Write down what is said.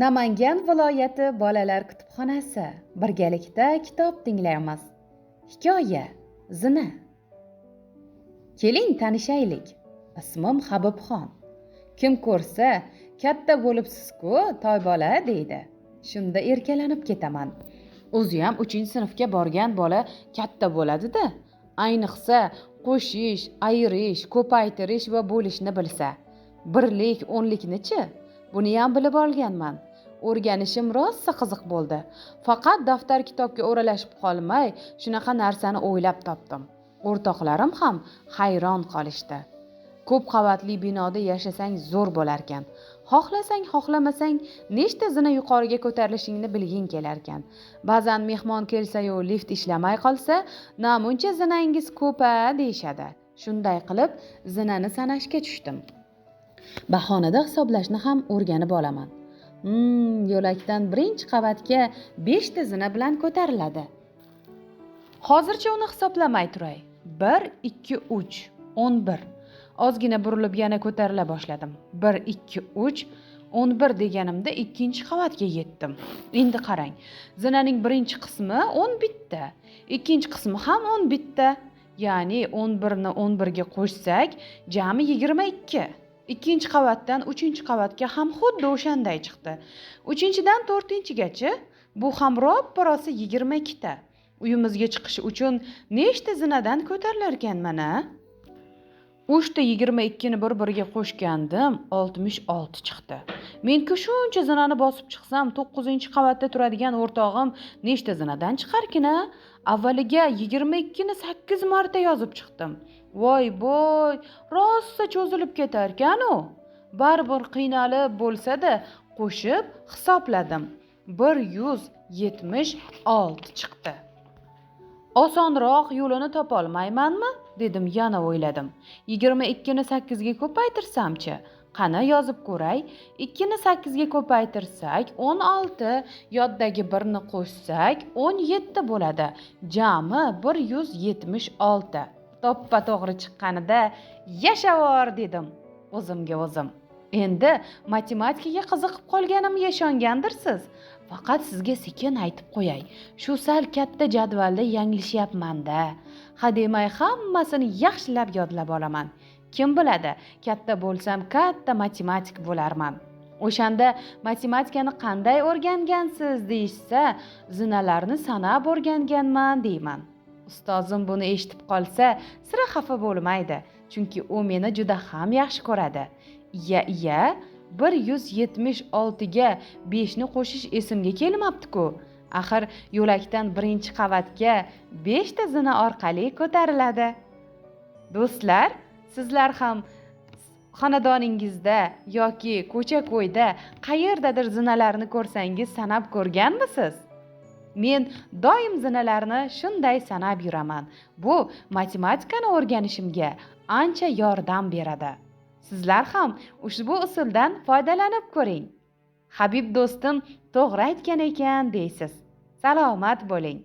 Namangan viloyati bolalar kutubxonasi birgalikda kitob tinglaymiz. Hikoya Zina. Keling tanishaylik. Ismim Habibxon. Kim ko'rsa, katta bo'libsiz-ku, toy bola deydi. Shunda erkalanib ketaman. O'ziyam 3-sinfga borgan bola katta bo'ladi-da. Ayniqsa qo'shish, ayirish, ko'paytirish va bo'lishni bilsa. Birlik, o'nlikni-chi? Buniyam bilib olganman. O'rganishim rosa qiziq bo'ldi. Faqat daftar kitobga o'ralashib qolmay, shunaqa narsani o'ylab topdim. O'rtoqlarim ham hayron qolishdi. Ko'p qavatli binoda yashasang zo'r bo'larkan. Xohlasang, xohlamasang, nechta zina yuqoriga ko'tarilishingni bilging kelarkan. Ba'zan mehmon kelsa-yu lift ishlamay qolsa, "Namuncha zinangiz ko'p-a" deyishadi. Shunday qilib zinani sanashga tushdim. Bahonada hisoblashni ham o'rganib olaman. Yo'lakdan birinchi qavatga 5 ta zina bilan ko'tariladi. Hozircha uni hisoblamay turay. 1 2 3 11. Ozgina burilib yana ko'tarila boshladim. 1 2 3 11 deganimda ikkinchi qavatga yetdim. Endi qarang, zinaning birinchi qismi 11 ta, ikkinchi qismi ham 11 ta. Ya'ni 11 ni 11 ga qo'shsak, jami 22. Ikkinchi qavatdan uchinchi qavatga ham xuddi o'shanday chiqdi. Uchinchidan to'rtinchigacha bu ham roppa-rosa 22 ta. Uyimizga chiqish uchun nechta zinadan ko'tarilarkanman a? 3 ta 22 ni bir-biriga qo'shgandim, 66 chiqdi. Men-ku shuncha zinani bosib chiqsam, 9-qavatda turadigan o'rtog'im nechta zinadan chiqarkin-a? Avvaliga 22 ni 8 marta yozib chiqdim. Voy bo'y, rosa cho'zilib ketarkan-u. Baribir qiynalib bo'lsa-da qo'shib hisobladim. 176 chiqdi. Osonroq yo'lini topolmaymanmi? Dedim, yana o'yladim. 22 ni 8 ga ko'paytirsam-chi? Qani yozib ko'ray. 2 ni 8 ga ko'paytirsak 16, yoddagi 1 ni qo'shsak 17 bo'ladi. Jami 176. To'ppa to'g'ri chiqqanida yashavor dedim o'zimga o'zim. Endi matematikaga qiziqib qolganimga ishongandirsiz. Faqat sizga sekin aytib qo'yay. Shu sal katta jadvalda yanglishyapman-da. Hademay hammasini yaxshilab yodlab olaman. Kim biladi, katta bo'lsam katta matematik bo'larman. O'shanda matematikani qanday o'rgangansiz deyishsa, zinalarni sanab o'rganganman deyman. Ustozim buni eshitib qolsa, sira xafa bo'lmaydi, chunki u meni juda ham yaxshi ko'radi. Iya, iya, 176 ga 5 ni qo'shish esimga kelmabdi-ku. Axir yo'lakdan birinchi qavatga 5 ta zina orqali ko'tariladi. Do'stlar, sizlar ham xonadoningizda yoki ko'cha-ko'yda qayerdadir zinalarni ko'rsangiz sanab ko'rganmisiz? Men doim zinalarni shunday sanab yuraman. Bu matematikani o'rganishimga ancha yordam beradi. Sizlar ham ushbu usuldan foydalanib ko'ring. Habib do'stim to'g'ri aytgan ekan deysiz. Salomat bo'ling.